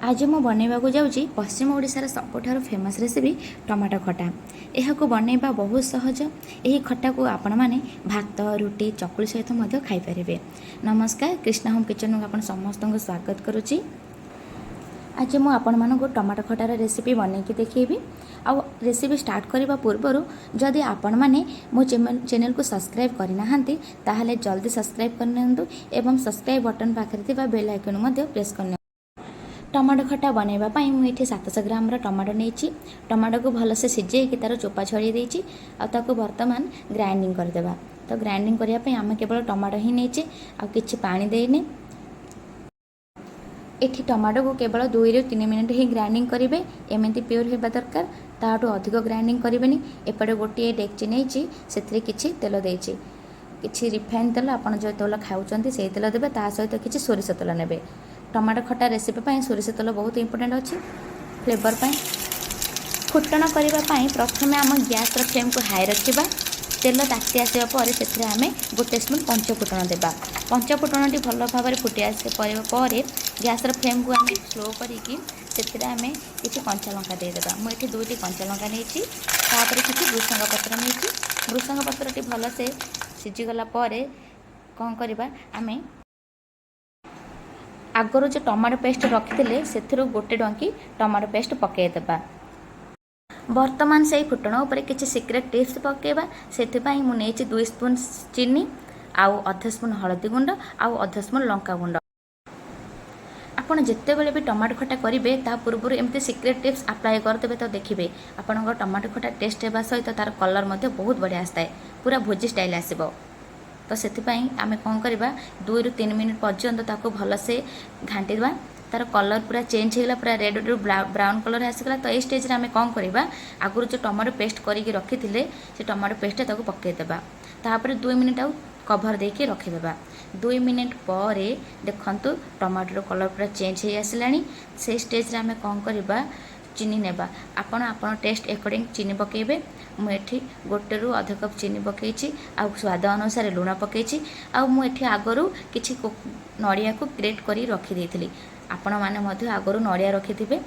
ଆଜି ମୁଁ ବନାଇବାକୁ ଯାଉଛି ପଶ୍ଚିମ ଓଡ଼ିଶାର ସବୁଠାରୁ ଫେମସ୍ ରେସିପି ଟମାଟୋ ଖଟା। ଏହାକୁ ବନାଇବା ବହୁତ ସହଜ। ଏହି ଖଟାକୁ ଆପଣମାନେ ଭାତ, ରୁଟି, ଚକୁଳି ସହିତ ମଧ୍ୟ ଖାଇପାରିବେ। ନମସ୍କାର, କୃଷ୍ଣା ହୋମ୍ କିଚେନ୍କୁ ଆପଣ ସମସ୍ତଙ୍କୁ ସ୍ୱାଗତ କରୁଛି। ଆଜି ମୁଁ ଆପଣମାନଙ୍କୁ ଟମାଟୋ ଖଟାର ରେସିପି ବନେଇକି ଦେଖେଇବି। ଆଉ ରେସିପି ଷ୍ଟାର୍ଟ କରିବା ପୂର୍ବରୁ ଯଦି ଆପଣମାନେ ମୋ ଚ୍ୟାନେଲକୁ ସବସ୍କ୍ରାଇବ୍ କରିନାହାନ୍ତି, ତାହେଲେ ଜଲ୍ଦି ସବସ୍କ୍ରାଇବ୍ କରିନିଅନ୍ତୁ ଏବଂ ସବସ୍କ୍ରାଇବ୍ ବଟନ୍ ପାଖରେ ଥିବା ବେଲ୍ ଆଇକନ୍ ମଧ୍ୟ ପ୍ରେସ୍ କରିନିଅନ୍ତୁ। ଟମାଟୋ ଖଟା ବନାଇବା ପାଇଁ ମୁଁ ଏଠି 700 ଗ୍ରାମର ଟମାଟୋ ନେଇଛି। ଟମାଟୋକୁ ଭଲସେ ସିଝେଇକି ତା'ର ଚୋପା ଛଡ଼େଇ ଦେଇଛି ଆଉ ତାକୁ ବର୍ତ୍ତମାନ ଗ୍ରାଇଣ୍ଡିଙ୍ଗ କରିଦେବା। ତ ଗ୍ରାଇଣ୍ଡିଙ୍ଗ କରିବା ପାଇଁ ଆମେ କେବଳ ଟମାଟୋ ହିଁ ନେଇଛେ, ଆଉ କିଛି ପାଣି ଦେଇନେ। ଏଠି ଟମାଟୋକୁ କେବଳ 2ରୁ 3 ମିନିଟ୍ ହିଁ ଗ୍ରାଇଣ୍ଡିଙ୍ଗ କରିବେ। ଏମିତି ପ୍ୟୁରି ହେବା ଦରକାର, ତାଠୁ ଅଧିକ ଗ୍ରାଇଣ୍ଡିଙ୍ଗ କରିବେନି। ଏପଟେ ଗୋଟିଏ ଡେକ୍ଚି ନେଇଛି, ସେଥିରେ କିଛି ତେଲ ଦେଇଛି, କିଛି ରିଫାଇନ୍ ତେଲ। ଆପଣ ଯେଉଁ ତେଲ ଖାଉଛନ୍ତି, ସେଇ ତେଲ ଦେବେ। ତା ସହିତ କିଛି ସୋରିଷ ତେଲ ନେବେ। ଟମାଟୋ ଖଟା ରେସିପି ପାଇଁ ସୋରିଷ ତେଲ ବହୁତ ଇମ୍ପୋର୍ଟାଣ୍ଟ ଅଛି ଫ୍ଲେଭର୍ ପାଇଁ। ଫୁଟଣ କରିବା ପାଇଁ ପ୍ରଥମେ ଆମ ଗ୍ୟାସ୍ର ଫ୍ଲେମ୍କୁ ହାଇ ରଖିବା। ତେଲ ତାତି ଆସିବା ପରେ ସେଥିରେ ଆମେ ଗୋଟେ ସ୍ପୁନ୍ ପଞ୍ଚ ଫୁଟଣ ଦେବା। ପଞ୍ଚ ଫୁଟଣଟି ଭଲ ଭାବରେ ଫୁଟି ଆସିବା ପରେ ଗ୍ୟାସ୍ର ଫ୍ଲେମ୍କୁ ଆମେ ସ୍ଲୋ କରିକି ସେଥିରେ ଆମେ କିଛି କଞ୍ଚା ଲଙ୍କା ଦେଇଦେବା। ମୁଁ ଏଠି ଦୁଇଟି କଞ୍ଚା ଲଙ୍କା ନେଇଛି। ତାପରେ କିଛି ଭୃସଙ୍ଗ ପତ୍ର ନେଇଛି। ଭୃସଙ୍ଗ ପତ୍ରଟି ଭଲସେ ସିଝିଗଲା ପରେ କ'ଣ କରିବା? ଆମେ ଆଗରୁ ଯେଉଁ ଟମାଟୋ ପେଷ୍ଟ ରଖିଥିଲେ, ସେଥିରୁ ଗୋଟେ ଡଙ୍କି ଟମାଟୋ ପେଷ୍ଟ ପକାଇଦେବା। ବର୍ତ୍ତମାନ ସେଇ ଫୁଟଣ ଉପରେ କିଛି ସିକ୍ରେଟ୍ ଟିପ୍ସ ପକାଇବା। ସେଥିପାଇଁ ମୁଁ ନେଇଛି 2 ସ୍ପୁନ୍ ଚିନି ଆଉ ଅଧ ସ୍ପୁନ୍ ହଳଦୀ ଗୁଣ୍ଡ ଆଉ ଅଧ ସ୍ପୁନ୍ ଲଙ୍କା ଗୁଣ୍ଡ। ଆପଣ ଯେତେବେଳେ ବି ଟମାଟୋ ଖଟା କରିବେ, ତା ପୂର୍ବରୁ ଏମିତି ସିକ୍ରେଟ୍ ଟିପ୍ସ ଆପ୍ଲାଏ କରିଦେବେ ତ ଦେଖିବେ, ଆପଣଙ୍କ ଟମାଟୋ ଖଟା ଟେଷ୍ଟ ହେବା ସହିତ ତା'ର କଲର୍ ମଧ୍ୟ ବହୁତ ବଢ଼ିଆ ଆସିଥାଏ। ପୁରା ଭୋଜି ଷ୍ଟାଇଲ୍ ଆସିବ। ତ ସେଥିପାଇଁ ଆମେ କ'ଣ କରିବା? 2ରୁ 3 ମିନିଟ୍ ପର୍ଯ୍ୟନ୍ତ ତାକୁ ଭଲସେ ଘାଣ୍ଟିଦେବା। ତା'ର କଲର୍ ପୁରା ଚେଞ୍ଜ ହେଇଗଲା, ପୁରା ରେଡ଼୍ରୁ ବ୍ରାଉନ୍ କଲର୍ ଆସିଗଲା। ତ ଏଇ ଷ୍ଟେଜ୍ରେ ଆମେ କ'ଣ କରିବା? ଆଗରୁ ଯେଉଁ ଟମାଟୋ ପେଷ୍ଟ କରିକି ରଖିଥିଲେ, ସେ ଟମାଟୋ ପେଷ୍ଟଟା ତାକୁ ପକାଇଦେବା। ତାପରେ 2 ମିନିଟ୍ ଆଉ କଭର୍ ଦେଇକି ରଖିଦେବା। 2 ମିନିଟ୍ ପରେ ଦେଖନ୍ତୁ, ଟମାଟୋର କଲର୍ ପୁରା ଚେଞ୍ଜ ହେଇ ଆସିଲାଣି। ସେଇ ଷ୍ଟେଜ୍ରେ ଆମେ କ'ଣ କରିବା? ଚିନି ନେବା। ଆପଣ ଆପଣ ଟେଷ୍ଟ ଆକର୍ଡ଼ିଂ ଚିନି ପକାଇବେ। ମୁଁ ଏଠି ଗୋଟେରୁ ଅଧ କପ୍ ଚିନି ପକାଇଛି ଆଉ ସ୍ୱାଦ ଅନୁସାରେ ଲୁଣ ପକାଇଛି। ଆଉ ମୁଁ ଏଠି ଆଗରୁ କିଛି ନଡ଼ିଆକୁ ଗ୍ରେଟ୍ କରି ରଖିଦେଇଥିଲି। ଆପଣମାନେ ମଧ୍ୟ ଆଗରୁ ନଡ଼ିଆ ରଖିଥିବେ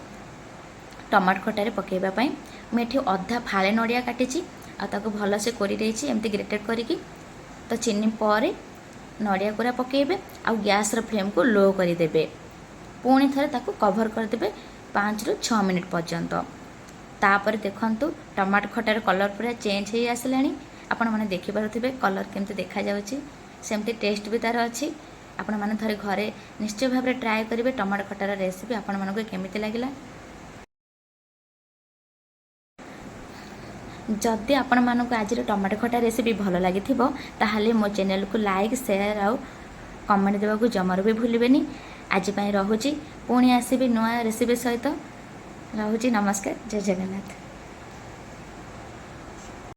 ଟମାଟୋ ଖଟାରେ ପକାଇବା ପାଇଁ। ମୁଁ ଏଠି ଅଧା ଫାଳେ ନଡ଼ିଆ କାଟିଛି ଆଉ ତାକୁ ଭଲସେ କୋରି ଦେଇଛି ଏମିତି ଗ୍ରେଟେଡ଼ କରିକି। ତ ଚିନି ପରେ ନଡ଼ିଆ କୋରା ପକାଇବେ ଆଉ ଗ୍ୟାସ୍ର ଫ୍ଲେମ୍କୁ ଲୋ କରିଦେବେ। ପୁଣି ଥରେ ତାକୁ କଭର୍ କରିଦେବେ 5ରୁ 6 ମିନିଟ୍ ପର୍ଯ୍ୟନ୍ତ। ତାପରେ ଦେଖନ୍ତୁ, ଟମାଟୋ ଖଟାର କଲର୍ ପୁରା ଚେଞ୍ଜ ହେଇ ଆସିଲାଣି। ଆପଣମାନେ ଦେଖିପାରୁଥିବେ କଲର୍ କେମିତି ଦେଖାଯାଉଛି, ସେମିତି ଟେଷ୍ଟ ବି ତା'ର ଅଛି। ଆପଣମାନେ ଥରେ ଘରେ ନିଶ୍ଚୟ ଭାବରେ ଟ୍ରାଏ କରିବେ। ଟମାଟୋ ଖଟାର ରେସିପି ଆପଣମାନଙ୍କୁ କେମିତି ଲାଗିଲା? ଯଦି ଆପଣମାନଙ୍କୁ ଆଜିର ଟମାଟୋ ଖଟା ରେସିପି ଭଲ ଲାଗିଥିବ, ତାହେଲେ ମୋ ଚ୍ୟାନେଲକୁ ଲାଇକ୍, ସେୟାର ଆଉ କମେଣ୍ଟ ଦେବାକୁ ଜମାରୁ ବି ଭୁଲିବେନି। ଆଜି ପାଇଁ ରହୁଛି। ପୁଣି ଆସିବି ନୂଆ ରେସିପି ସହିତ। ରହୁଛି, ନମସ୍କାର, ଜୟ ଜଗନ୍ନାଥ।